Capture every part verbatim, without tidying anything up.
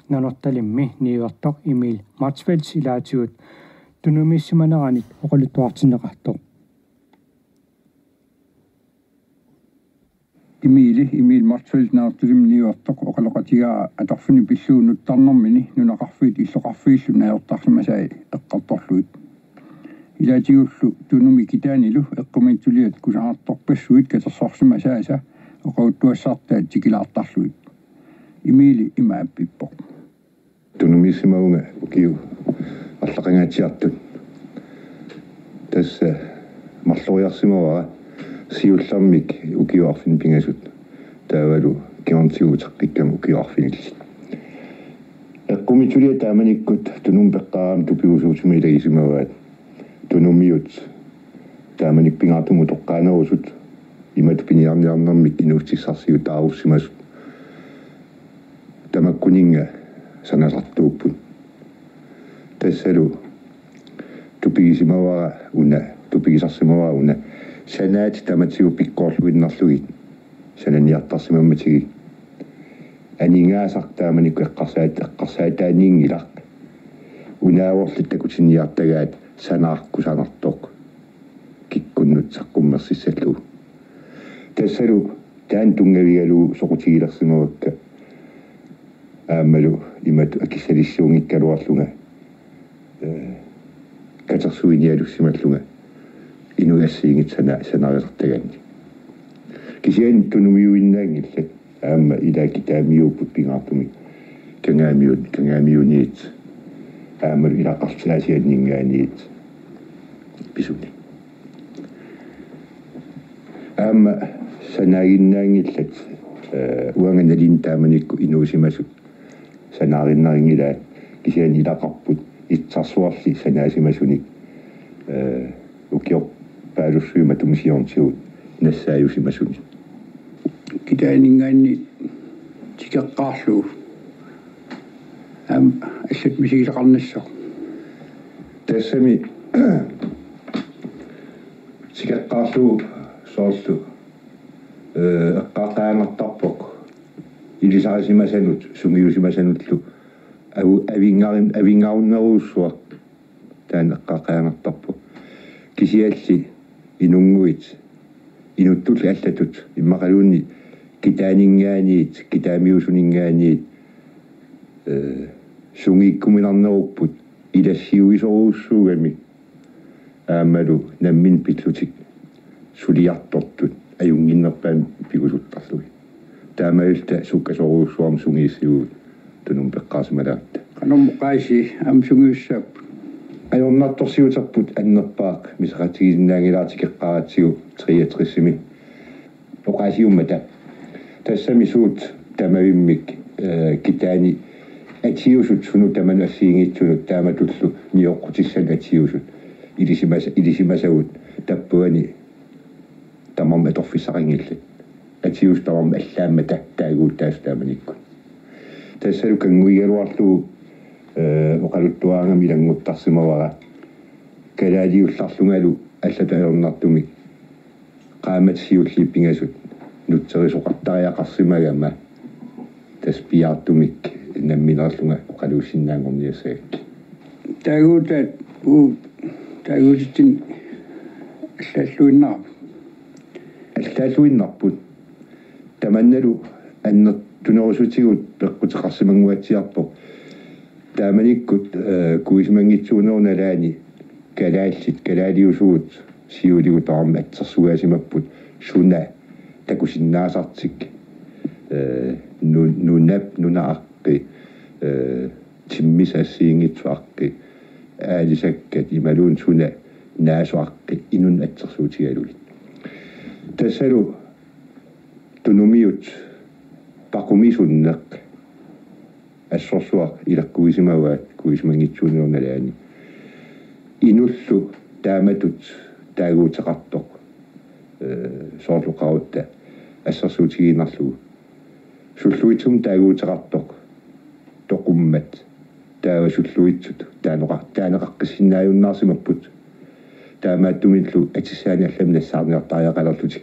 Nanortalimmi niuertoq Emil Motzfeldt ilaatigut tunumiissimaneranik oqaluttuartinneqartoq. Emili, Emil Motzfeldt, Nanortalimmi niuertoq, oqaloqatigaara atorfini pillugu nuttarnermini nunaqarfiit illoqarfiillu najortarsimasai eqqartorlugit. Ilaatigullu Tunumi Kitaanilu eqqumiitsuliat kusanartorpassuit katersorsimasaasa oqaluttuassartaat tikilaartarlugit. Emili ima appippoq. Tunumiissimavunga ukiut arlaqangaatsiartut. Tassa marloriarsimavara siullermik ukiut arfineq-pingasut. Taavalu kingornatigut uteqqikkama ukiut arfinillit. Eqqumiitsuliat taamanikkut Tunumi peqqaarami tupigusuutima ilagisimavaat. Tunumiut taamanikkut pingaartumik utoqqaanerusut imatut piniarniarnermik inuussutissarsiutaarussimasut. Tamakkuninnga sanasartuupput. Tassalu tupigisimavara una, tupigisarsimavara una, sanaatit tamatigut pikkoorluinnarlugit sananiartarsimammatigik. Aningaasaq taamanikkut eqqarsaat-, eqqarsaataanniinngilaq. Unaavorli takutinniartagaat sanaaq kusanartoq kikkunnut saqqummersissallugu. Tassalu taanna tunngavigalugu soqutigilersimavakka. Aammalu imatut akissalissuunngikkaluarlunga, ee, katersuinialussimallunga inuit assigiinngitsut sana-, sanarisartagaanni. Kisianni tunumiuinnaanngillat aamma ilaat kitaamiuupput pingaartumik Kangaamiun-, Kangaamiuniit aammalu ilaqartut Aasianninngaanniit pisuni. Aamma sanaaginnaanngillat, ee, uanga nalinni taamanikkut inuusimasut sanaarinnaanngilaat, kisianni ilaqarput itsarsuarli sanaasimasunik, ee, ukiorpaalussuit matuma siornatigut nassaajusimasunik. Kitaaninngaanniit tikeqqaarlugu aamma allatut misigileqarnissaat. Tassami tikeqqaarlugu soorlu, ee, eqqaaqqajaannartarpoq ilisarisimasanut sungiusimasanullu avu-, avinngarin-, avinngarunnerujussuaq. Taanna eqqaaqqajaannartarpoq. Kisianni inunnguit, inuttulli allatut, immaqaluunniit kitaaninngaanniit, kitaamiusuninngaanniit, ee, sungiukkuminarnerupput ilassiuisorujussuugami aammalu namminneq pillutik suliartortut ajunnginnerpaamik pigusuttarlugit. Taamaalilluta sukkasoorujussuarmik sungiussivugut Tunumi peqqaarsimalaaratta. Qanormi oqaasii aamma sungiussaapput? Ajornartorsiuterput annerpaaq misaqatigisinnaanngilara tikeqqaaratsigu treogtresimi. Oqaasiummata. Tassami suut tamavimmik, ee, kitaani atiusut sunut tamanut assigiinngitsunut taamatullu nioqqutissanut atiusut ilisimasa-, ilisimasagut tappavani tamarmik atorfissaqanngillat. Atiusut tamarmik allaammata taaguutaasut taamanikkut. Tassalu kannguigaluarlugu, ee, oqaluttuarama ilannguttarsimavara kalaaliullarlungalu allatut ajornartumik qaammatit siulliit pingasut nutserisoqartariaqarsimagama tassa piaartumik nammineerlunga oqaluussinnaanngorniassagakkit. Taaguutaat uu taaguutitsinni allaalluinnarput. Allaalluinnarput. Tamannalu annertunerusutigut peqquteqarsimannguatsiarpoq. Taamanikkut, ee, kuisimanngitsuunerup nalaani kalaallit, kalaaliusugut siuligut tamarmik atsersugaasimapput suna takusinnaasartik, ee, nu-, nunap, nunap aqqi, ee, timmisat assigiinngitsut aqqi, aalisakkat imaluunniit suna naasut aqqi inunnut atsersuutigalugit. Tassalu tunumiut paqumisunneq assorsuaq ileqqugisimavaat kuisimanngitsuunerup nalaani. Inullu taamatut taaguuteqartoq, ee, soorlu oqarutta assersuutigiinnarlugu. Sulluitsumik taaguuteqartoq toqummat taava sulluitsut taaneqa-, taaneqaqqissinnaajunnaarsimapput. Taamaattumillu atissaani allamik nassaarniartariaqalerlutik.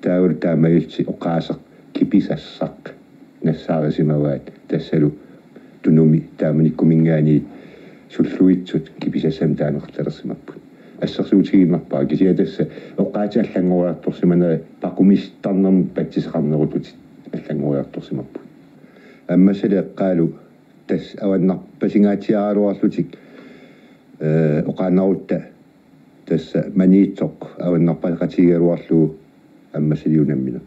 Taavalu taamaalillutik oqaaseq kipisassaq nassaarisimavaat tassalu Tunumi taamanikkuminngaanniit sulluitsut kipisassamik taaneqartalersimapput. Assersuutigiinnarpara kisianni tassa oqaatsit allanngoriartorsimanerat paqumisittarnermut patsiseqarnerusutit allanngoriartorsimapput. Ammassalik eqqaalu tassa avannarpasingaatsiaraluarlutik, ee, oqaannarutta tassa Maniitsoq avannarpaqatigigaluarlugu Ammassaliup nammineq.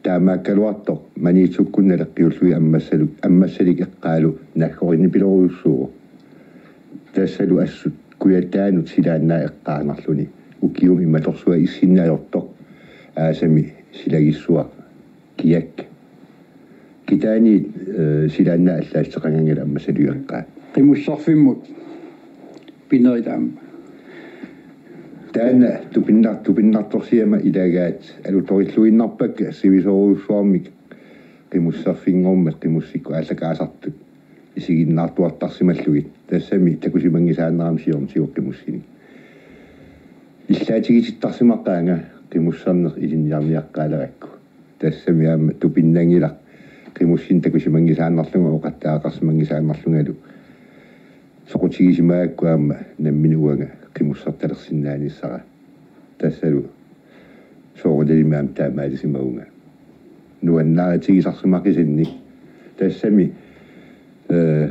Taamaakkaluartoq Maniitsukkunnut naleqqiullugit Ammassalu-, Ammassalik eqqaalu naggorinnipilorujussuuvoq. Tassalu assut kujataanut silaannaap eqqaanarluni ukiumi imatorsuaq issinneq ajortoq aasami silagissuaq kiak. Kitaaniit, ee, silaannaap allaaseqanngilaq Ammassaliup eqqaa. Qimusserfimmut pinerit aamma. Taanna tupinnar-, tupinnartorsiama ilagaat alutorilluinnarpakka sivisoorujussuarmik qimusserfinngormat qimussikkut aallakaasartut isiginnaartuartarsimallugit. Tassami takusimanngisaannarami siornatigut qimussinik. Illaatigitittarsimaqaanga qimusserneq ilinniarniaqqaalerakku. Tassami aamma tupinnanngilaq qimussinik takusimanngisaannarlunga oqattaaqqarsimanngisaannarlungalu. Soqutigisimagakku aamma nammineq uanga qimussertalersinnaanissara. Tassalu soorunalimi aamma taamaalisimavunga. Nuannaarutigisarsimaqisinni. Tassami, ee,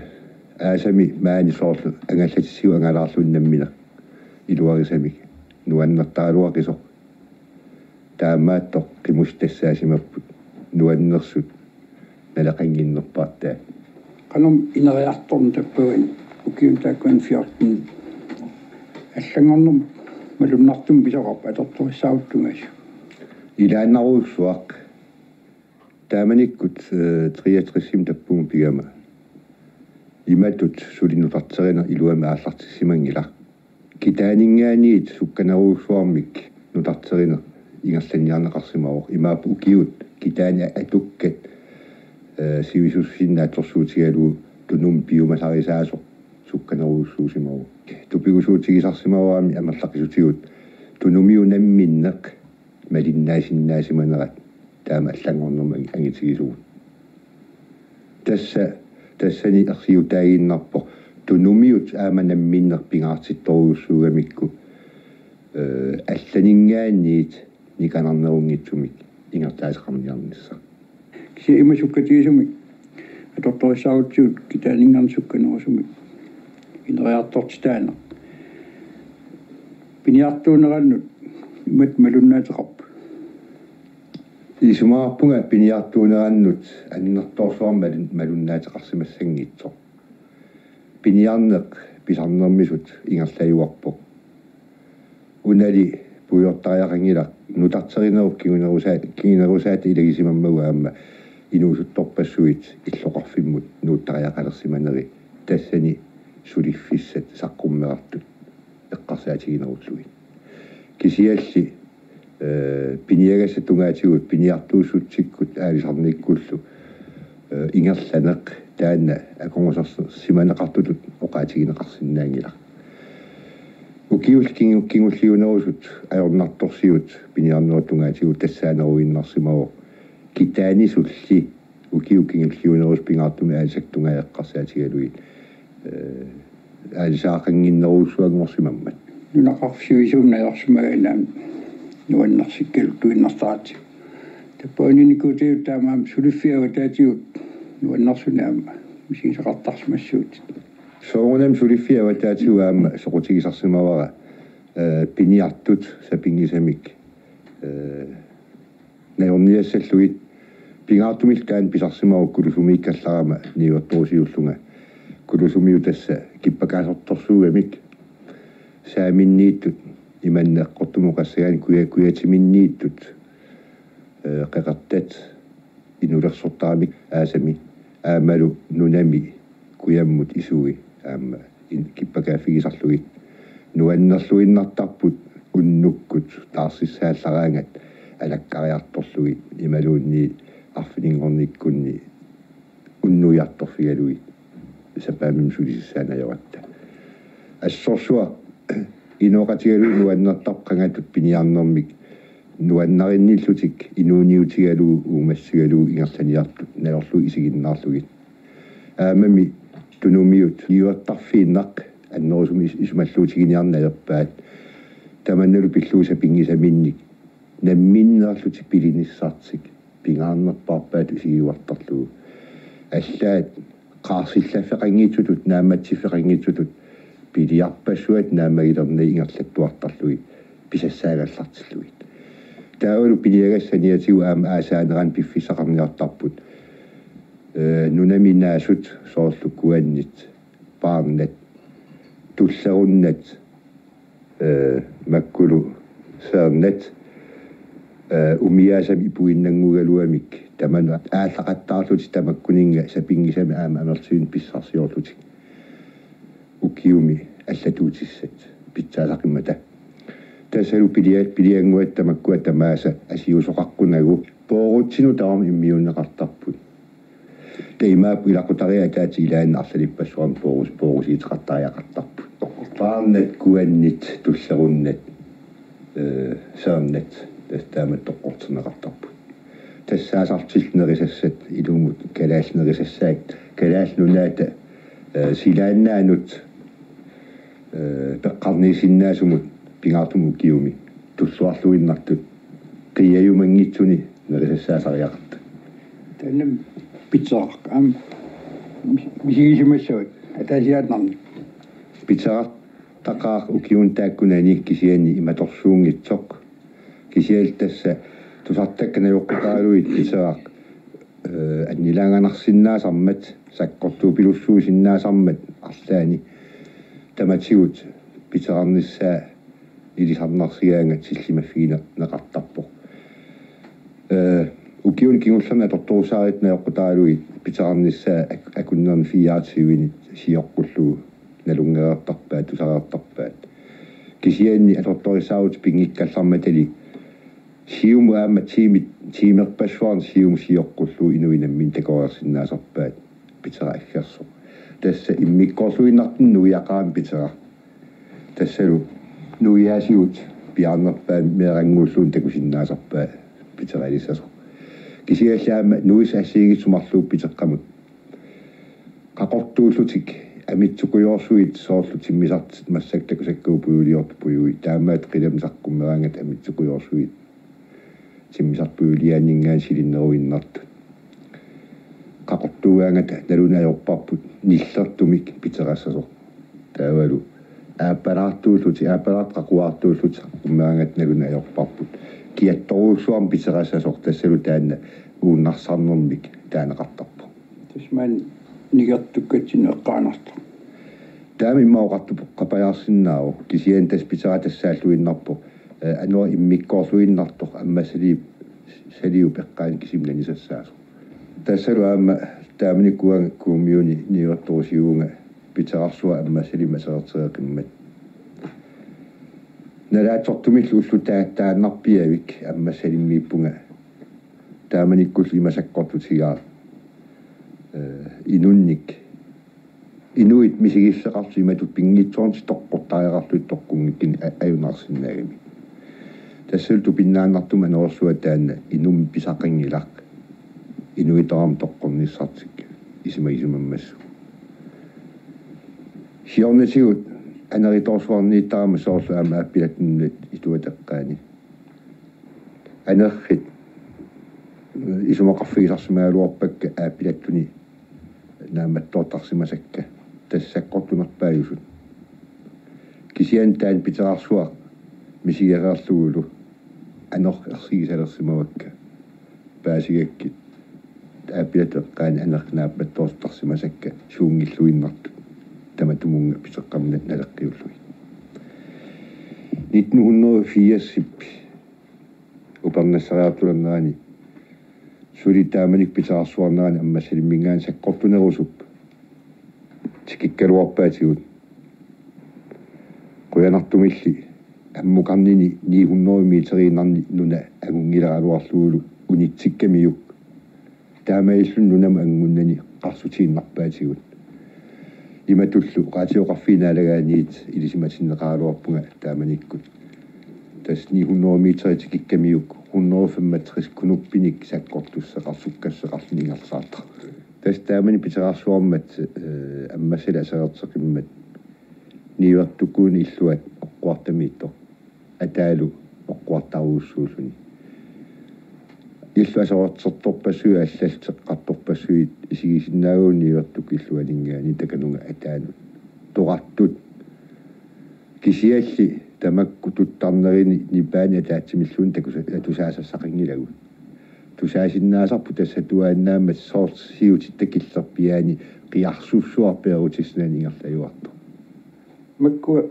aasami maani soorlu angallatisigut angalaarluni nammineq iluarisamik nuannertaraluaqisoq. Taamaattoq qimussit tassaasimapput nuannersut naleqannginnerpaartaat. Qanoq ineriartorneq tappavani ukiuni taakkunani fjorten allanngornermut malunnartumik pisoqarpa atortorissaarutit tungaasigut? Ilaannarujussuaq. Taamanikkut, ee, treogtresimi tappunga pigama imatut suli nutarterineq iluamik aallartissimanngilaq. Kitaaninngaanniit sukkanerujussuarmik nutarterineq ingerlanniarneqarsimavoq. Imaappoq ukiut kitaani atukkat, ee, sivisussinnaatsorsuutigalugu Tunumi piumasarisaasoq sukkanerujussuusimavoq. Tupigusuutigisarsimavarami amerlaqisutigut Tunumiut namminneq malinnaasinnaasimanerat taama allanngornermut angi-, angitigisugut. Tassa, tassani ersiutaaginnarpoq Tunumiut aamma namminneq pingaartittorujussuugamikku, ee, allaninngaanniit nikanarnerunngitsumik ingerlaaseqarniarnissaq. Kisianni ima sukkatigisumik atortorissaarutsigut kitaaninngaanniit sukkanerusumik ineriartortitaaneq. Piniartuunerannut imatut malunnaateqarpa? Isumaqarpunga piniartuunerannut annertoorsuarmik malun-, malunnaateqarsimassanngitsoq. Piniarneq pisarnermisut ingerlajuarpoq. Unali puigortariaqanngilaq nutarterinerup kingunerusaa-, kingunerusaata ilagisimammagu aamma inuusuttorpassuit illoqarfimmut nuuttariaqalersimaneri tassani suliffissat saqqummerartut eqqarsaatiginerullugit. Kisianni, ee, piniagassat tungaatigut piniartuussutsikkut aalisarnikkullu, ee, ingerlaneq taanna akornusersimaneqartutut oqaatigineqarsinnaanngilaq. Ukiullit kingu-, kingulliunerusut ajornartorsiut piniarnerup tungaatigut tassaaneruinnarsimavoq kitaanisulli ukiut kingulliunerusut pingaartumik aalisakkat tungaanut eqqarsaatigalugit, ee, aalisaaqannginnerujussuanngorsimammat. Nunaqarfik sivisuumik najorsimagaanni aamma nuannersikkaluttuinnartaratsigu. Tappavani nikuutigut taamaammat suliffiit avataatigut nuannersunik aamma misigisaqartarsimassuutit. Soorunami suliffiit avataatigut aamma soqutigisarsimavara, ee, piniartut sapinngisamik, ee, najorniassallugit. Pingaartumillu taanna pisarsimavoq Kulusumiikkallarama niuertorusiullunga. Kulusumiut tassa kippakaasortorsuugamik saaminniittut imannak Qaqortumut oqassagaanni kuja-, kujatiminniittut, ee, qeqertat inulersortaramik aasami aammalu nunami kujammut isui aamma in-, kippakaaffigisarlugit. Nuannerluinnartarput unnukkut taarsissaallaraangat alakkariartorlugit imaluunniit arfininngornikkunni unnuiartorfigalugit sapaammi sulisissaanajoratta. Assorsuaq inooqatigalugu nuannertarpoq qangatut piniarnermik nuannarinnillutik inuuniutigalugu uumassigalugu ingerlaniartut najorlugit isiginnaarlugit. Aammami tunumiut niuertarfiinnaq annerusumik is-, isumalluutiginiarneq ajorpaat. Tamannalu pillugu sapinngisaminnik namminneerlutik pilinissartik pingaarnerpaarpaat isigiuartarlugu. Allaat qaarsillaffeqanngitsutut, naammatsiffeqanngitsutut piliarpassuit naammagilerneq ingerlattuartarlugit pisassaagallartillugit. Taavalu piniagassaniatigut aamma aasaanerani piffissaqarniartarput. Ee, nunami naasut soorlu kuannit, paarnat, tullerunnat, ee, makkulu seernat, ee, umiaasamik ipuinnannguugaluamik tamanut aallaqattaarlutik tamakkuninnga sapinngisamik aamma amerlasuunik pissarsiorlutik. Ukiumi allatuutissat pitsaasaqimmata. Tassalu pilia-, piliannguat tamakkua tamaasa asiusoqaqqunagu poorutsinut tamarmik immiunneqartarput. Taamaappoq ilaqutariit ataatsip ilaanni arlalippassuarni poorus-, poorusiuteqartariaqartarput. Paarnat, kuannit, tullerunnat, ee, seernat, tassa taamatut toqqorterneqartarput. Tassaasartut nerisassat ilumut kalaallit nerisassaat, Kalaallit Nunaata, ee, silaannaanut, ee, peqqarniissinnaasumut pingaartumik ukiumi tulluarluinnartut qiajumanngitsuni nerisassaasariaqartut. Taanna Piteraq aamma mis-, misigisimassavat ataasiaannarnik. Piterartaqaaq ukiuni taakkunani kisianni imatorsuunngitsoq. Kisianni tassa tusartakkat najoqqutaalugit Piteraq, ee, annilaanganarsinnaasarmat, sakkortuupilussuusinnaasarmat arlaanni tamatigut piterarnissaa ilisarnarsigaangat sillimaffigineqartarpoq. Ee, ukiuni kingullerni atortorusaarutit najoqqutaalugit piterarnissaa ak-, akunnerni fireogtyvenik sioqqullugu nalunngereertarpaat, tusareertarpaat. Kisianni atortorissaarutit pinngikkallarmatali Siumut aamma tiimit, tiimerpassuarni Siumut sioqqullugu inuit namminneq takoreersinnaasarpaat Piteraq aggersoq. Tassa immikkoorluinnartumik nuiaqarami Piteraq. Tassalu nuiaasigut piaarnerpaat meerannguulluunniit takusinnaasarpaat Piteraq ilissasoq. Kisianni aamma nuisat assigiinngitsut marluupput Piteqqamut. Qaqortuullutik amitsukujoorsuit soorlu timmisartut massakkut takusakkagut pujuliortut pujui. Taamaattoq qilamit saqqummeraangatta amitsukujoorsuit timmisartut pujuliaanninngaanniit silinneruinnartut. Qaqortuugaangatta naluneq ajorparput nillertumik piterassasoq. Taavalu aappalaartuullutik, aappalaartut qaquaartuullutik saqqummeraangatta naluneq ajorparput. Kiattorujussuarmik piterassasoq tassalu taanna uunnarsarnermik taaneqartarpoq. Tassa maani nikertukkatsinnut eqqaanartoq. Taama immaqa oqartup qapajaarsinnaavoq, kisianni tassa Piteraq tassaalluinnarpoq, ee, anora immikkoorluinnartoq ammassaliup, saliup eqqaani kisimi nanisassaasoq. Tassalu aamma taamanikkut uanga Kuummiuni niuertorusivunga Piterarsuaq ammassalimmi aserortereeqqimmat. Nalaatsortumillu ullut taa-, taannarpiavik ammassalimmiippunga. Taamanikkullu ima sakkortutigaaq, ee, inunnik, inuit misigiffeqarlutik imatut pinngitsoornatik toqqortariaqarlutik toqqunngikkunik a-, ajunaarsinnaagamik. Tassalu tupinnaannartumik anorersuaq taanna inummik pisaqanngilaq, inuit tamarmik toqqornissartik isumagisimammassuk. Siornatigut aneritoorsuarniittarama soorlu aamma Aappilattunnut ituata eqqaani. Anerrit isumaqarfigisarsimagaluarpakka Aappilattuni naammattoortarsimasakka. Tassa sakkortunerpaajusut. Kisianni taanna Piterarsuaq misigereerlugulu anorrit ersigisalersimavakka. Paasigakkit Aappilattut eqqaani anerrit naammattoortarsimasakka suunngilluinnartut. Tamatumunnga Piteqqamut naleqqiullugit. Nitten hundrede og firsip upernassariartulernerani suli taamanikkut Piterarsuarnerani ammassalimminngaanniit sakkortunerusup tikikkaluarpaatigut. Qujanartumilli ammukarnini ni hundrede meteriinnarni nuna angunngileraluarlugulu unitsikkamiuk. Taamaalilluni nunamut angunnani qarsutiinnarpaatigut. Imatullu oqaatioqarfiit naalagaaniit ilisimatinneqaraluarpunga taamanikkut. Tassa ni hundrede meter tikikkamiuk hundrede femogtres knoppinik sakkortusseqarluni ingerlasaartarpoq. Tassa taamani piterarsuarmat, eh, ammassali aserorteqimmat niuertukkuuneq illuat oqquartamiittoq. Ataalu oqquartarujussuulluni. Illu aserortertorpassuit allallu teqqartorpassuit isigisinnaavagut niuertukkut illuaninngaanniit takanunga ataanut. Toqartut. Kisianni tamakku tuttarnerini nipaani ataatsimilluunniit takusa-, atusaasassaqanngilagut. Tusaasinnaasarput tassa atuaannaammat soorlu siutit takillerpiaani qiarsussuaq peerutissinani ingerlajuartoq. Makkua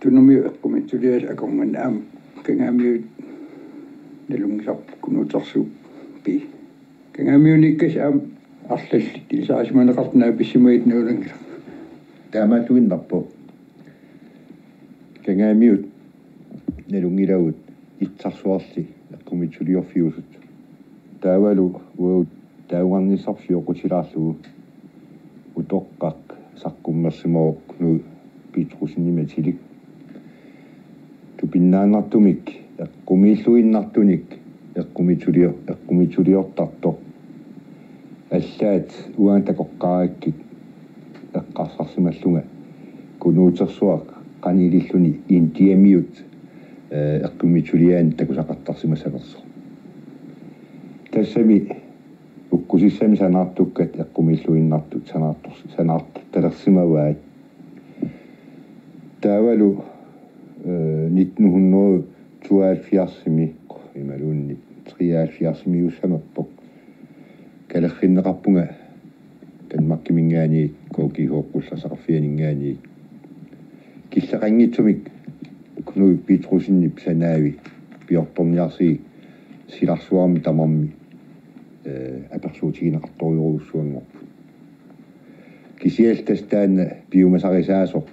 Tunumiut eqqumiitsuliaat akornanni aamma Kangaamiut nalunngisarput Kunuutersuup pii. Kangaamiuniikkasi aamma arlallit ilisarisimaneqartut naapissimagit nuulanngilaq. Taamaattuinnarpoq. Kangaamiut nalunngilagut itsarsuarli eqqumiitsuliorfiusut. Taavalu uagut taagornissarput sioqqutilaarlugu Utoqqaq saqqummersimavoq Knud Petrussenimik atilik. Tupinnaannartumik, eqqumiilluinnartunik, eqqumiitsulio-, eqqumiitsuliortartoq. Allaat uanga takoqqaarakkit eqqarsarsimallunga Kunuutersuaq qanoq ililluni Indiamiut, eh, eqqumiitsuliaani takusaqartarsimassanersoq. Tassami ukkusissami sanaartukkat eqqumiilluinnartut sanaartors-, sanaartalersimavaat. Taavalu, eh, nitten hundrede tooghalvfjerdsimi imaluunniit treoghalvfjerdsimiussanerpoq. Kalerrinneqarpunga Danmarkiminngaanniit, K G H-p qullersaqarfianinngaanniit. Killeqanngitsumik Knud Petrussenip sanaavi piortorniarsigik silarsuarmi tamarmi, eh, apersuutigineqartorujorujussuanngorput. Kisianni tassa taanna piumasarisaasoq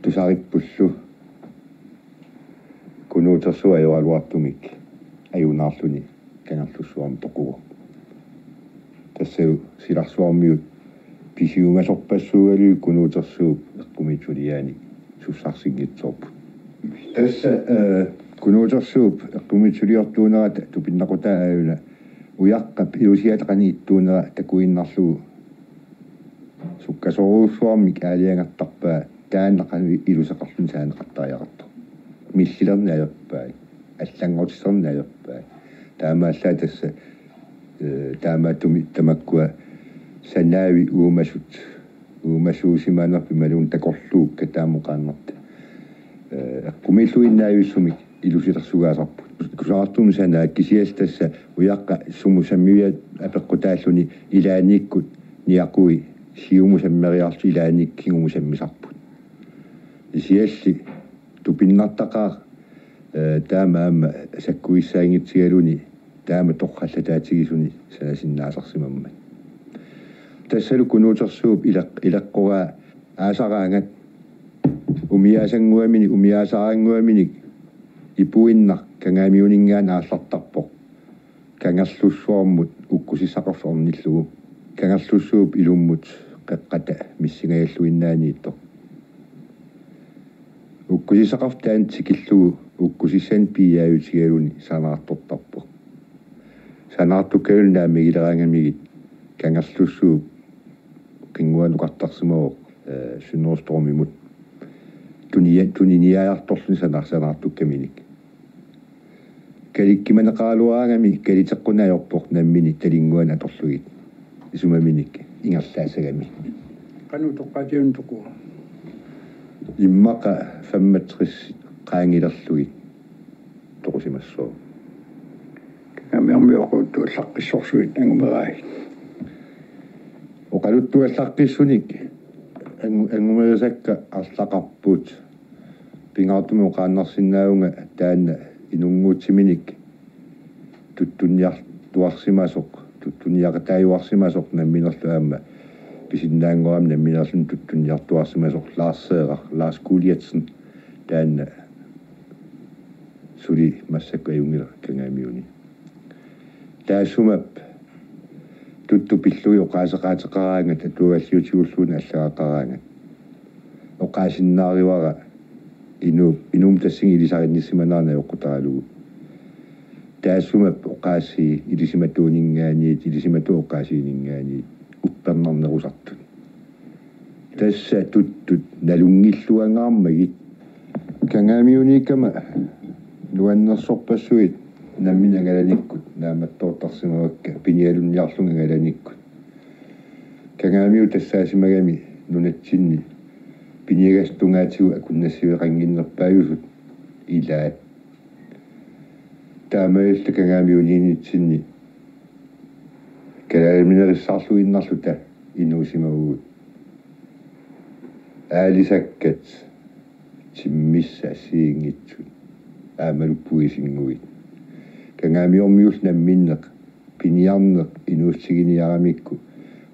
tusarippullu Kunuutersuup ajoraluartumik ajunaarluni Kangerlussuarmi toquvoq. Tassalu silarsuarmiut pisiumasorpassuugaluit Kunuutersuup eqqumiitsuliaani sussarsinngitsoorput. Tassa, eh, Kunuutersuup eqqumiitsuliortuunerata tupinnaqutaa aajuna Ujaqqap ilusiata qanoq ittuunera takuinnarlugu sukkasoorujussuarmik aalajangertarpaa taanna qanoq iluseqarluni saaneqartariaqartoq. Millilerneq ajorpai, allanngortitsineq ajorpai. Taamaallaat tassa, eh, taamaattumik tamakkua sanaavi uumasut, uumasuusimanerput imaluunniit takorluukkat taama oqaannartut. Eh, eqqumiilluinnartumik ilusilersugaasarput. Kusanartumik sanaat kisianni tassa Ujaqqap sumut sammiviat apeqqutaalluni ilaannikkut niaqui siumut sammeriarlutik ilaannikkut kingumut sammisarput. Kisianni tupinnartaqaaq, eh, taama aamma sakkuissaanngitsigaluni taama torrallataatigisuni sanasinnaasarsimammat. Tassalu Kunuutersuup ileq-, ileqqoraa aasaraangat umiaasannguaminik, umiaasaarannguaminik ipuinnaq Kangaamiuninngaanniit aallartarpoq. Kangerlussuarmut ukkusissaqarfik ornillugu. Kangerlussuup ilummut qeqqata missingajalluinnaaniittoq. Ukkusissaqarfik taanna tikillugu ukkusissanik piiaajutigaluni sanaartortarpoq. Sanaartukkaluni naammagileraangamigit Kangerlussuup qinnguanoqartarsimavoq, eh, Søndre Stormimut. Tunia-, tuniniaajartorluni sana-, sanaartukkaminik. Kalikkimaneqaraluaraangami kaliteqquneq ajorpoq nammineq talinnguanik atorlugit. Isumaminik ingerlaassagami. Qanoq toqqaatiuntoqu? Immaqa femogtres qaangilerlugit toqusimassooq. Kangaamiormiut oqaluttuallaqqissorsuit angumeraat? Oqaluttuallaqqissunik angu-, angumerisakka arlaqarput. Pingaartumik oqaannarsinnaavunga taanna inunnguutsiminik tuttunniartuarsimasoq, tuttunniaqataajuarsimasoq namminerlu aamma pisinnaanngorami namminerluni tuttunniartuarsimasoq Lars Seirer, Lars Goliathsen, taanna suli massakkut ajunngilaq Kangaamiuni. Taassuma tuttup pillugit oqaaseqaateqaraangat atuagalliutigulluunniit allagaqaraangat. Oqaasinnaarivara inu-, inummut tassani ilisarinnissisimanera najoqqutaralugu. Taassuma oqaasii ilisimatuuninngaanniit, ilisimatuut oqaasiininngaanniit. uppernarnerusartut. Tassa tuttut nalunngilluangaarmagit. Kangaamiuniikkama nuannersorpassuit nammineq angalanikkut naammattoortarsimavakka pinialunniarlunga angalanikkut. Kangaamiut tassaasimagami nunatsinni piniagassat tungaatigut akunnassiveqannginnerpaajusut ilaat. Taamaalilluta Kangaamiuniinnitsinni kalaaliminerissarluinnarluta inuusimavugut. Aalisakkat, timmissat assigiinngitsut aammalu puisinnguit. Kangaamiormiullu namminneq piniarneq inuussutiginiaramikku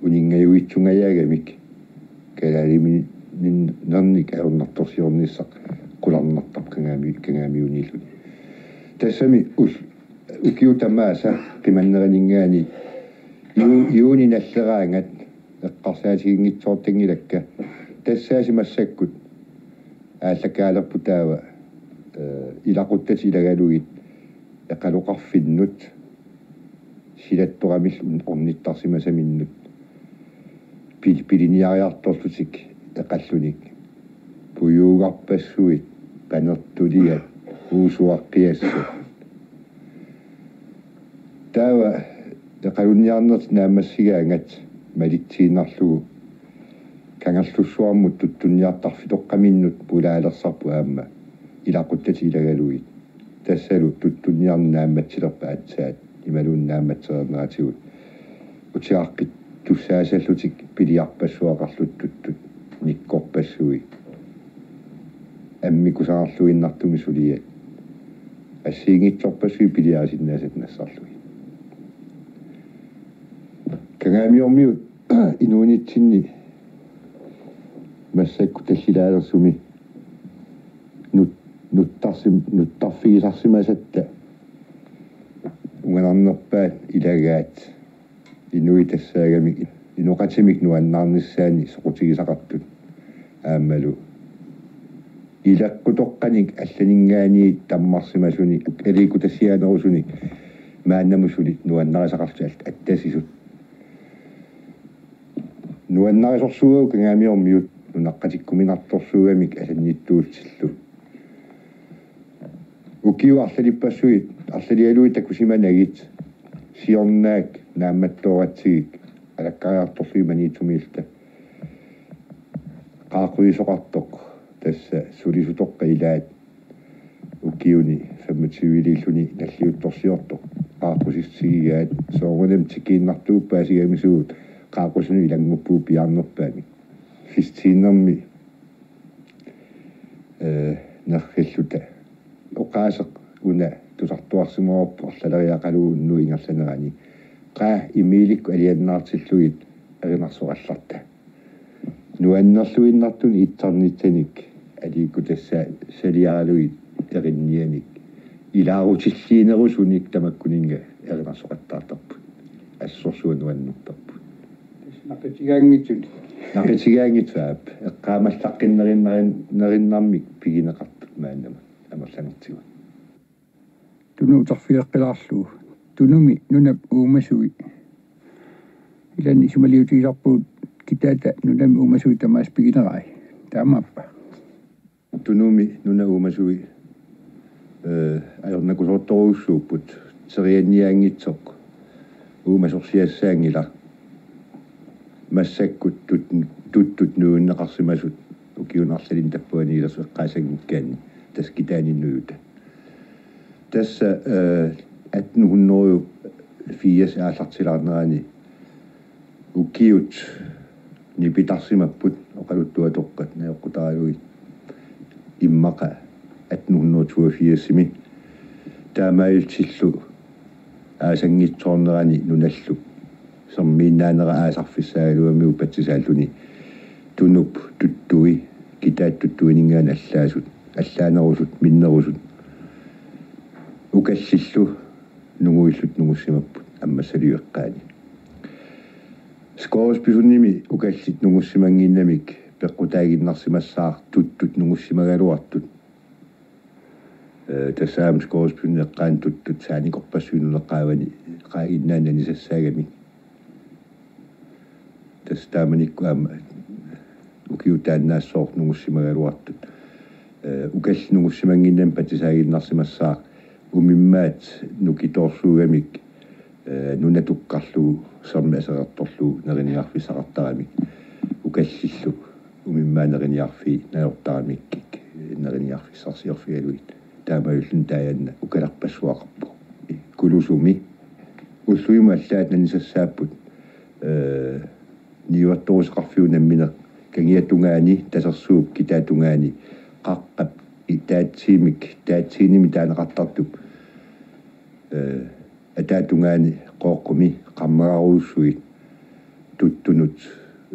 uninngajuitsungajaagamik kalaalimin-, -nernik ajornartorsiornissaq qularnartarpoq Kangaami-, Kangaamiuniilluni. Tassami ul-, ukiut tamaasa qimannerininngaanniit ju-, juuni nalleraangat eqqarsaatiginngitsoortanngilakka. Tassaasimassakkut aallakaalerput taava, eh, ilaquttatik ilagalugit eqaloqarfinnut silattoramillu un-, ornittarsimasaminnut pil-, piliniariartorlutik eqallutik. Pujuugarpassuit, qanertuliat, uusuaqqiassat. Taava eqalunniarnertik naammassigaangat malitsiinnarlugu Kangerlussuarmut tuttunniartarfitoqqaminnut pulaalersarput aamma ilaquttatik ilagalugit. Tassalu tuttunniarneq naammatsilerpat aatsaat imaluunniit naammatsereerneratigut. Utigaqqittussaasallutik piliarpassuaqarlutik tuttut nikkorpassuit. Ammip kusanarluinnartumik suliat. Assigiinngitsorpassuit piliarisinnaasat nassarlugit. Kangaamiormiut inuunitsinni massakkut tallilaalersunik nut-, nuttarsim-, nuttarfigisarsimasatta unganarnerpaat ilagaat inuit tassaagamik inoqatimik nuannaarnissaannik soqutigisaqartut aammalu ileqqutoqqanik allaninngaanniit tammarsimasunik aliikkutassiaanerusunik maannamut suli nuannarisaqarlutik al-, attasisut. Nuannarisorsuugakkit Kangaamiormiut nunaqqatikkuminartorsuugamik asannittuullutillu. Ukiut arlalippassuit, arlalialuit takusimanagit siornaak naammattooratsigik alakkariartorlugit Maniitsumiilluta. Qaaqqusisoqartoq tassa sulisutoqqat ilaat ukiuni femogtyveliilluni nalliuttorsiortoq qaaqqusissutigigaat soorunami tikiinnartuupput aasigamisugut qaaqqusinut ilannguppugut piaarnerpaamik. Fistiinermi, eh, nerrilluta. Oqaaseq una tusartuarsimavarput arlaleriaqalugu unnuup ingerlanerani. Qaa Emilikkut aliannaartillugit erinarsoqallarta. Nuannerluinnartunik itsarnitsanik aliikkutassaliaralugit erinnianik ilaarutilliinerusunik tamakkuninnga erinarsoqattaartarput. Assorsuaq nuannertarput. Naqitigaanngitsunik. Naqitigaanngitsunik aap. Eqqaamallaqqinnerunnarin-, -nerinnarmik pigineqartut maannamut amerlanertigut. Tunuu uterfigeqqilaarlugu. Tunumi nunap uumasui. Ilaanni isumaliutigisarpugut kitaata nunami uumasui tamaasa piginerai. Taamaappa? Tunumi nunap uumasui, eh, ajornakusoortorujussuupput, terianniaanngitsoq uumasorsiassaanngilaq. Massakkut tut-, tuttut nuigunneqarsimasut ukiuni arlalinni tappavani ilersut eqqaasanngikkaanni tassa kitaani nujuta. Tassa, eh, atten hundrede firs aallartilaarnerani ukiut nipitarsimapput oqaluttuatoqqat najoqqutaralugit immaqa atten hundrede toogfirsimi. Taamaalillutillu aasanngitsoornerani nunallu sermiinnaanera aasarfissaagaluamiuk patsisaalluni Tunup tuttui, kitaat tuttuininngaanniit allaasut, allaanerusut, minnerusut ukallillu nunguillutik nungussimapput ammassaliu eqqaani. Skovspisunnimi ukallit nungussimannginnamik peqqutaaginnarsimassaaq tuttut nungussimagaluartut. Eh, tassa aamma Skovspisunni eqqaani tuttut saanikorpassuit nunap qaavani qaaginnaanik anisassaagamik. Tassa taamanikkut aamma ukiut taannaassaaq nungussimagaluartut. Eh, ukallit nungussimannginnami patisaaginnarsimassaaq umimmaat nukittoorsuugamik, eh, nuna tukkarlugu sermi aserortorlugu neriniarfissaqartaramik. Ukallillu umimmaat neriniarfii najortaramikkik neriniarfissarsiorfigalugit. Taamaalilluni taajanna ukalerpassuaqarpoq. Kulusumi ullumi allaat nanisassaapput, eh, niuertoruseqarfiup nammineq kangiatungaani, Tasersuup kitaatungaani, qaqqap itaatsiimik, itaatsiinimi taaneqartartup, eh, ataatungaani Qooqqumi qarmagarujussuit tuttunut,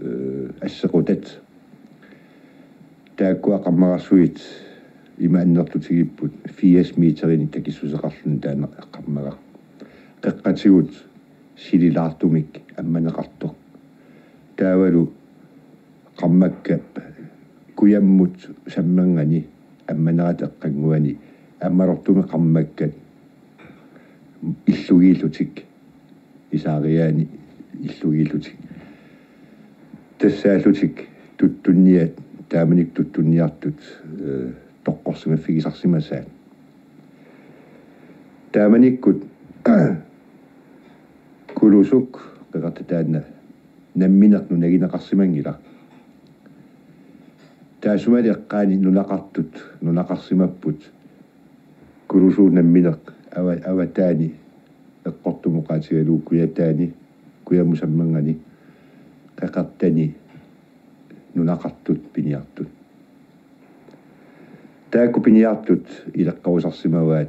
eh, assequtat. Taakkua qarmagarsuit ima annertutigipput firs meterinik takissuseqarluni taanna qarmagaq. Qeqqatigut sililaartumik ammaneqartoq. Taavalu qarmakkap kujammut sammerngani ammanerata eqqannguani ammalortumik qarmakkat illugiillutik, isaariaani illugiillutik. Tassaallutik tuttunniat, taamanikkut tuttunniartut, eh, toqqorsimaffigisarsimasaat. Taamanikkut Kulusuk qeqertat taanna nammineq nunagineqarsimanngilaq. Taassumali eqqaani nunaqartut nunaqarsimapput Kulusuup nammineq ava-, avataani eqqortumut oqaatigalugu kujataani, kujammut sammerngani, qeqertani nunaqartut piniartut. Taakku piniartut ileqqorusarsimavaat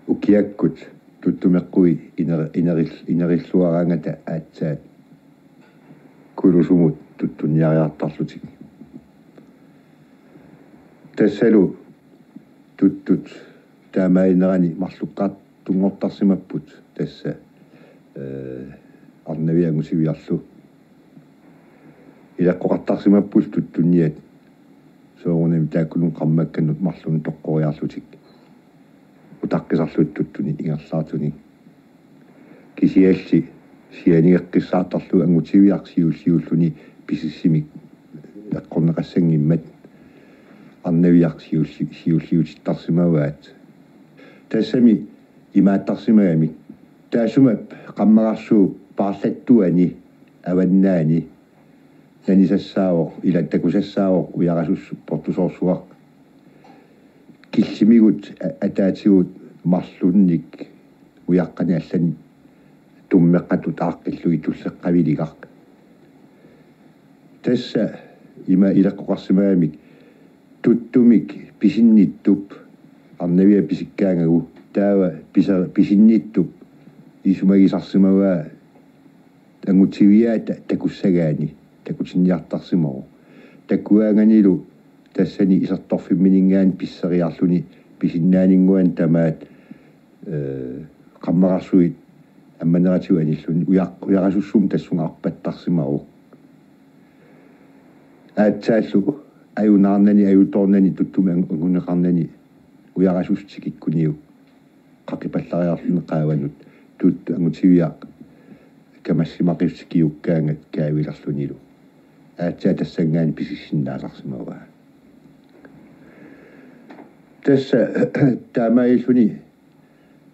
ukiakkut tuttumeqqui ineri-, ineril-, inerilluaraangata aatsaat Kulusumut tuttunniariartarlutik. Tassalu tuttut taamaaginerani marlukkaartunngortarsimapput tassa, eh, arnaviat angutiviarlu. Ileqqoqartarsimapput tuttunniat soorunami taakkununnga qarmakkanut marlunnik toqqoriarlutik utaqqisarlutik tuttunik ingerlaartunik. Kisianni sianigeqqissaartarlugu angutiviaq siulliulluni pisissimik eqqorneqassanngimmat arnaviaq siulli-, siulliutittarsimavaat. Tassami imaattarsimagamik. Taassuma qarmagarsuup paarlattuani avannaani nanisassaavoq, ila takusassaavoq ujarasussup portusoorsuaq. Killimigut a-, ataatigut marlunnik ujaqqanik allanik tummeqqatut aaqqillugit tulleqqaviligaq. Tassa ima ileqqoqarsimagamik tuttumik pisinnittup arnaviat pisikkaangagu taava pisa-, pisinnittup isumagisarsimavaa angutiviaata takussagaanni takutinniartarsimavoq. Takugaanganilu tassani isertorfimmininngaanniit pisseriarluni pisinnaaninnguanni tamaat, eh, qarmagarsuit ammaneratigut anilluni ujaq-, ujarasussummik tassunga arpattarsimavoq. Aatsaallu ajunaarnani, ajutoornani, tuttumi ang-, anguneqarnani ujarasussup tikikkuniuk qaqipallariarluni qaavanut tuttut angutiviaq kamassimaqisut tikiukkaangat kaavilerlunilu. Aatsaat tassanngaanniit pisissinnaasarsimavaa. Tassa taamaalilluni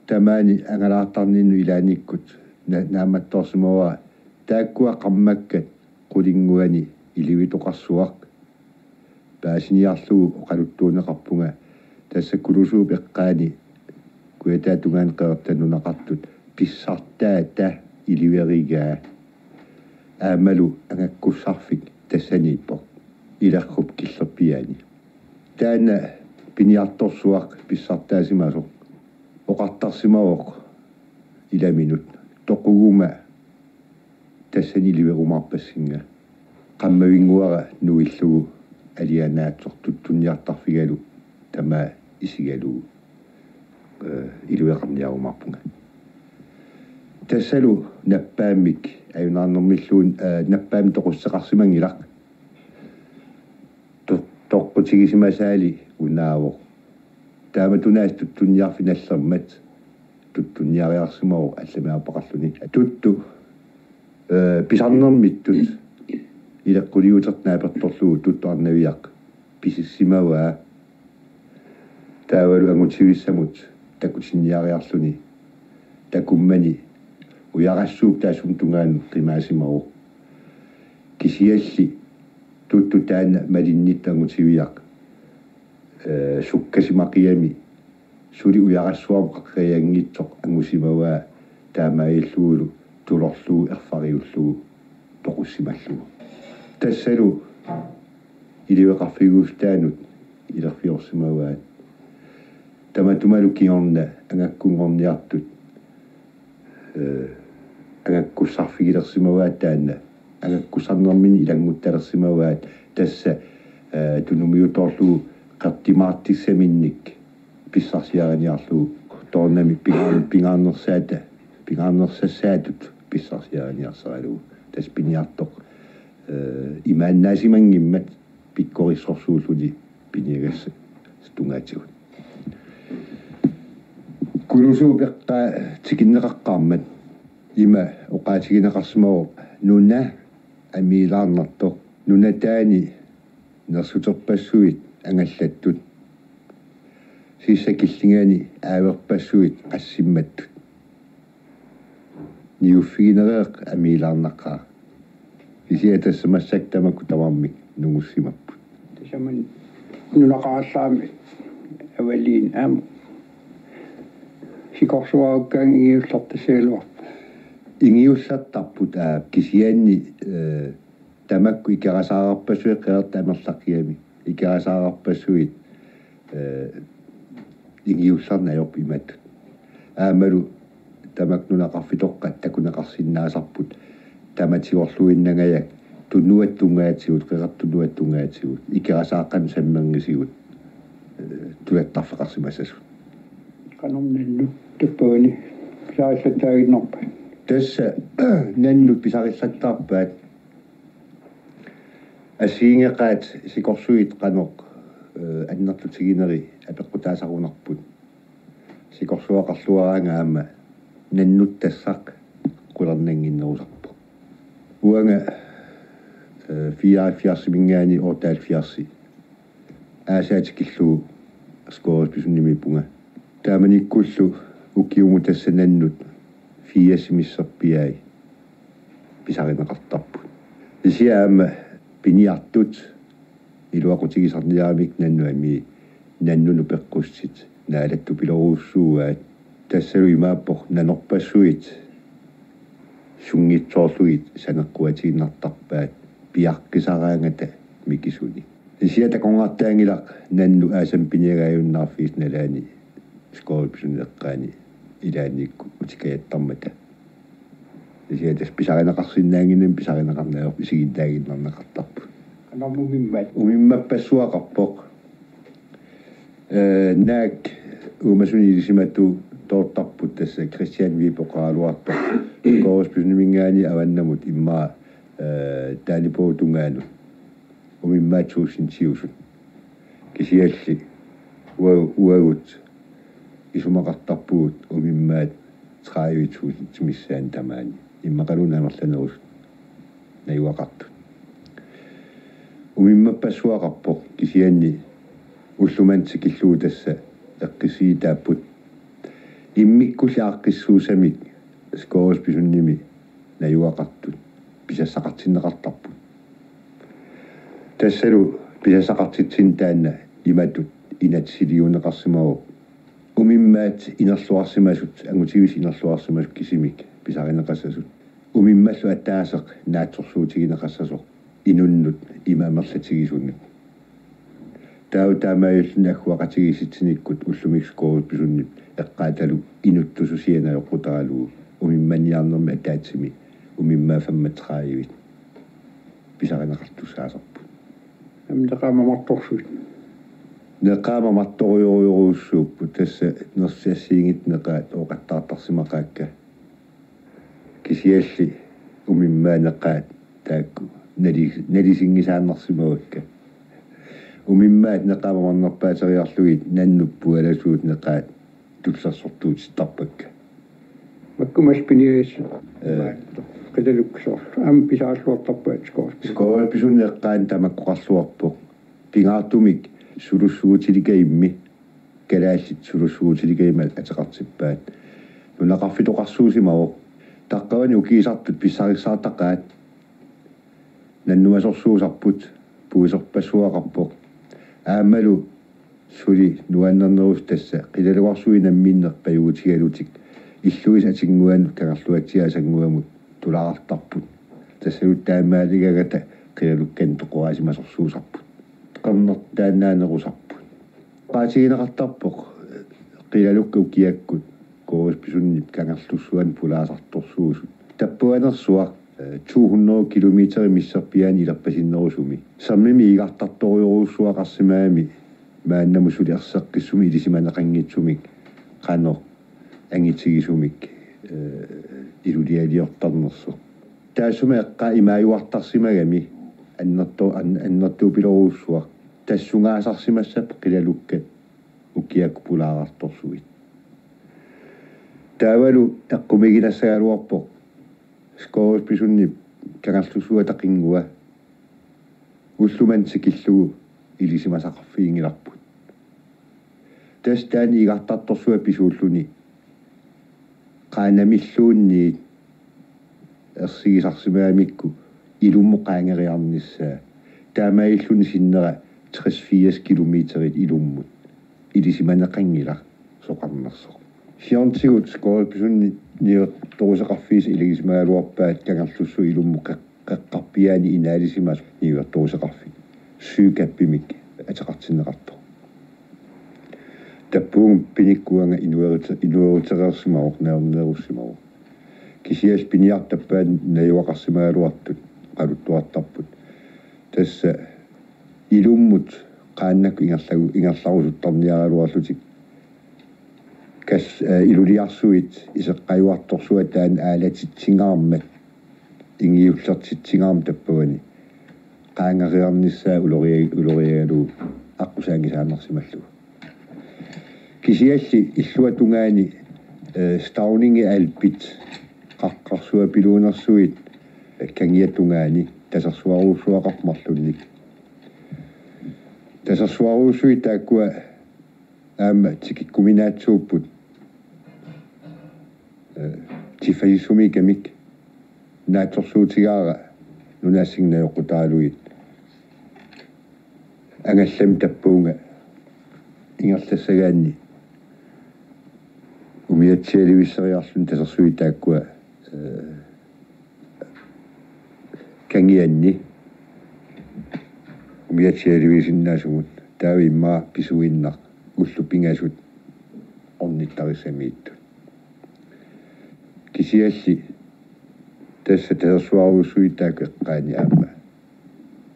tamaani angalaartarninnut ilaannikkut na-, naammattoorsimavara taakkua qarmakkat qulinnguani ilivitoqarsuaq. Paasiniarlugu oqaluttuunneqarpunga tassa Kulusuup eqqaani kujataata tungaani qeqertat nunaqartut pissartaata iliverigaa. Aammalu angakkussarfik tassaniippoq Ilerrup killerpiaani. Taanna piniartorsuaq pissartaasimasoq oqartarsimavoq ilaminut: Toquguma tassani iliverumaarpassinga. Qammavinnguara nuillugu alianaatsoq tuttunniartarfigalu tamaat isigalugu, eh, iliveqarniarumaarpunga. Tassalu nappaammik ajunaarnermilluunniit, eh, nappaammik toqussuteqarsimanngilaq. To-, toqqutigisimasaali unaavoq. Taamatunaasiit tuttunniarfik nallermat tuttunniariarsimavoq allamiarpaqarluni. Tuttu Ee, pisarnermittut ileqquliutertut naapertorlugu Tuttu Arnaviaq pisissimavaa. Taavalu angutivissamut takutinniariarluni takummani ujarassuup taassuma tungaanut qimaasimavoq. Kisianni Tuttu taanna malinnittut angutiviaq, ee, sukkasimaqiami suli ujarassuarmut qaqqerianngitsoq angusimavaa, taamaalillugulu tulorlugu erfariullugu toqussimallugu. Tassalu iliveqarfigigustaanut ilerfiorsimavaat. Tamatumalu kingorna angakkunngorniartut, ee, angakkussarfigilersimavaat taanna. Angakkussarnermini ilannguttalersimavaat tassa, ee, tunumiutoorlugu qertimaartissaminnik pissarsiariniarlugu, toornami pingaar-, pingaarnersaata, pingaarnersassaatut pissarsiariniarsaralugu. Tassa piniartoq, ee, imaannaasimanngimmat pikkorissorsuulluni piniagassat tungaatigut. Kulusuup eqqaa tikinneqaqqaarmat ima oqaatigineqarsimavoq nuna amiilaarnartoq. Nunataani nersuterpassuit angallattut. Sissap killingani aaverpassuit qassimmattut. Niuffiginereeraq amiilaarnaqaaq. Kisianni tassa massakkut tamakku tamarmik nungussimapput. Tasamani nunaqarallaammi avaliin aamma sikorsuarukkaangat ingiullertassagaluarpoq. Ingiullertarput, aa, kisianni, ee, tamakku ikerasaararpassuit, qeqertat amerlaqqigamik ikerasaararpassuit, ee, ingiullerneq ajorput imatut. Aammalu tamakku nunaqarfitoqqat takuneqarsinnaasarput tamatigorluinnangajak tunuata tungaatigut, qeqertat tunuata tungaatigut, ikerasaaqqanut sammernisigut, ee, tulattarfeqarsimassasut. Qanormi nannut tappavani pisarillattaaginnarpaat? Tassa nannut pisarillattaarpaat. Assigiinngeqaat sikorsuit qanoq, ee, annertutigineri apeqqutaasarunarput. Sikorsuaqarluaraangat aamma nannuttassaq qularnannginnerusarpoq. Uanga, ee, fireoghalvfjerdsiminngaanniit otteoghalvfjerds aasaat tikillugu Skårupisunnimiippunga. Taamanikkullu ukiumut tassa nannut firsit misserpiaat pisarineqartarput. Kisianni aamma piniartut iluaqutigisarniaramik nannut amii nannunut peqqussutit naalattupilorujussuuaat. Tassalu imaappoq nanorpassuit sunngitsoorlugit saneqquatiinnartarpaat piaqqisaraangata mikisunik. Kisianni takornartaanngilaq nannut aasamut piniagaajunnaarfigisut nalaani Skårupisunnip eqqaani ilaannikkut utikajattarmata. Kisianni tassa pisarineqarsinnaannginnami pisarineqarneq ajorput isiginnaanngiinnarneqartarput. Qanormi umimmaat? Umimmappassuaqarpoq. Ee, naak uumasunik ilisimatuut toortarput tassa Kristian Viborgaluartoq Skårupisunniminngaanniit avannamut immaqa, ee, Dannebrogip tungaanut. Umimmaat tuusintiusut. Kisianni ua-, uagut isumaqartarpugut umimmaat tredive tusindit missaanni tamaani. Immaqaluunniit amerlanerusut najugaqartut. Umimmappassuaqarpoq kisianni ullumimut tikillugu tassa eqqissiitaapput. Immikkulli aaqqissuussamik Skårupisunnimi najugaqartut pisassaqartinneqartarput. Tassalu pisassaqartitsineq taanna imatut inatsisiliuunneqarsimavoq. Umimmaat inerluarsimasut, angutivissat inerluarsimasut kisimik pisarineqassasut. Umimmallu ataaseq naatsorsuutigineqassasoq inunnut ima amerlatigisunut. Taava taamaalilluni agguaqatigiissitsinikkut ullumikkut Skårupisunnip eqqaatalu inuttususianik ajoqutaralugu umimmaniarnermi ataatsimi umimmaat femogtredive pisarineqartussaasarput. Aamma neqaat mamartorsuit? Neqaat mamartorujorujorujussuupput, tassa nersut assigiinngitsut neqaat ooqattaartarsimaqaakka. Kisianni umimmaat neqaat taakku nali-, nalisinngisaannarsimavakka. Umimmaat neqaat mamarnerpaateriarlugit nannup pualasuut neqaat tullersortuutittarpakka. Makku massakkut piniagassat? Ee. Qilalukkat soorlu aamma pisaalluartarpaat Skovsby. Skovsby Sund eqqaani tamakkoqarluarpoq. Pingaartumik sulussuutilikajimmi, kalaallit sulussuutilikajimmi ateqartippaat. Nunaqarfitoqarsuusimavoq. Taqqavani ukiisartut pissarissaartaqaat. Nannumasorsuusarput, puisorpassuaqarpoq. Aammalu suli nuannernerusoq tassa qilalugarsuit namminneq pajuutigalutik illuisa atinnguanut kangerluatsiaasannguamut tulaartarput. Tassalu taamaaligaangata qilalukkanik toqoraasimasorsuusarput. Qernertaannaanerusarput. Qaatigineqartarpoq qilalukkat ukiakkut Skovsby Sundip Kangerlussuanut pulaasartorsuusut. Tappanersuaq, eh, to hundrede kilometer misserpiaani ilerpasinnerusumi. Sermimi iigartartorujorujussuaqarsimagami maannamut suli erseqqissumik ilisimaneqanngitsumik qanoq angitigisumik, eh, ilulialiortarnersoq. Taassuma eqqaa imaajuartarsimagami annerto-, an-, annertuupilorujussuaq. Tassungaasarsimassapput qilalukkat ukiakkut pulaarartorsuit. Taavalu eqqumiginassagaluarpoq Skovsby Sundip Kangerlussuaq ataqinngua ulloq manna tikillugu ilisimasaqarfiginngilarput. Tassa taanna iigartartorsuaq pisuulluni qaannamilluunniit ersigisarsimagamikku ilummut qaangeriarnissaa. Taamaalilluni sinnera tres firs kilometerit ilummut ilisimaneqanngilaq soqarnersoq. Fjortigut Skovsby Sundip niuertoruseqarfiisa iligisimagaluarpaat Kangerlussuup ilummut qeq-, qeqqarpiaani inaalisimasoq niuertoruseqarfik. Sydkappimik ateqartinneqartoq. Tappavunga pinikkut uanga inuerute-, inuerutereersimavoq, najorneerussimavoq. Kisianni piniartut tappavani najugaqarsimagaluartut oqaluttuartarput. Tassa ilummut qaannakkut ingerlagu-, ingerlarusuttarniaraluarlutik. Kas-, eh, iluliarsuit iseqqajuartorsuaq taanna aalatitsingaarmat, ingiullertitsingaarmat tappavani qaangeriarnissaa uloria-, uloriagalugu aqqusaanngisaannarsimallugu. Kisianni illuatungaani, eh, Stauningip alpit qaqqarsuapiluunersuit, eh, kangiatungaani tasersuarujussuaqarpoq marlunnik. Tasersuarujussuit taakkua aamma tikikkuminaatsuupput, eh, tiffasissumiikamik naatsorsuutigaara nunaassinngajoqqutaalugit. Angallammi tappavunga ingerlassagaanni umiatsialivisseriarluni tasersuit taakkua, eh, kangianni umiatsialivisinnaasugut, taava immaqa pisuinnaq ullut pingasut ornittarissamiittut. Kisianni tassa tasersuarujussuit taakku eqqaani aamma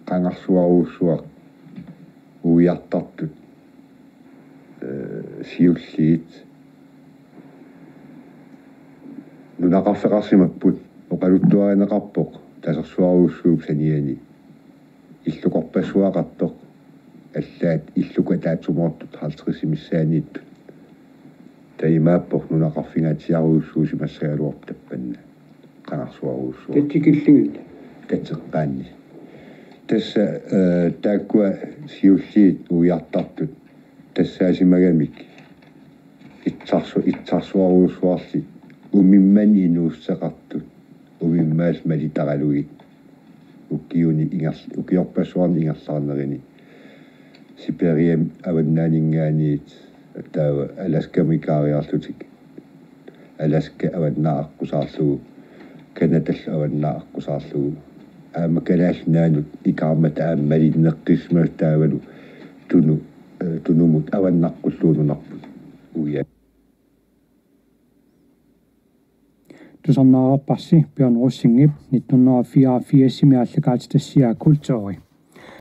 qangarsuarujussuaq uiartartut, eh, siulliit nunaqarfeqarsimapput. Oqaluttuarineqarpoq tasersuarujussuup saniani illukorpassuaqartoq, allaat illukkut ataatsimoortut halvtredsit missaanniittut. Taava imaappoq nunaqarfingaatsiarujussuusimassagaluarpoq tappanna qangarsuarujussuaq. Tatsikilligit. Tatseqqaanni. Tassa, eh, taakkua siulliit uiartartut tassaasimagamik itsarsu-, itsarsuarujussuarli umimmanni inuussuteqartut, umimmaallu malitaralugit ukiuni ingerl-, ukiorpassuarni ingerlaarnerini Sibiriami avannaaninngaanniit, taava Alaskami ikaariarlutik, Alaska avannaaq aqqusaarlugu, Canadallu avannaaq aqqusaarlugu, aamma Kalaallit Nunaannut ikaarmata aamma malinneqqissimasoq taavalu Tunu-, eh, Tunumut avannaqqullugu nunarput uia. Tusarnaarparsi Bjørn Rosingip nitten hundrede og fireogfirsimi aallakaatitassiaa Kulturi.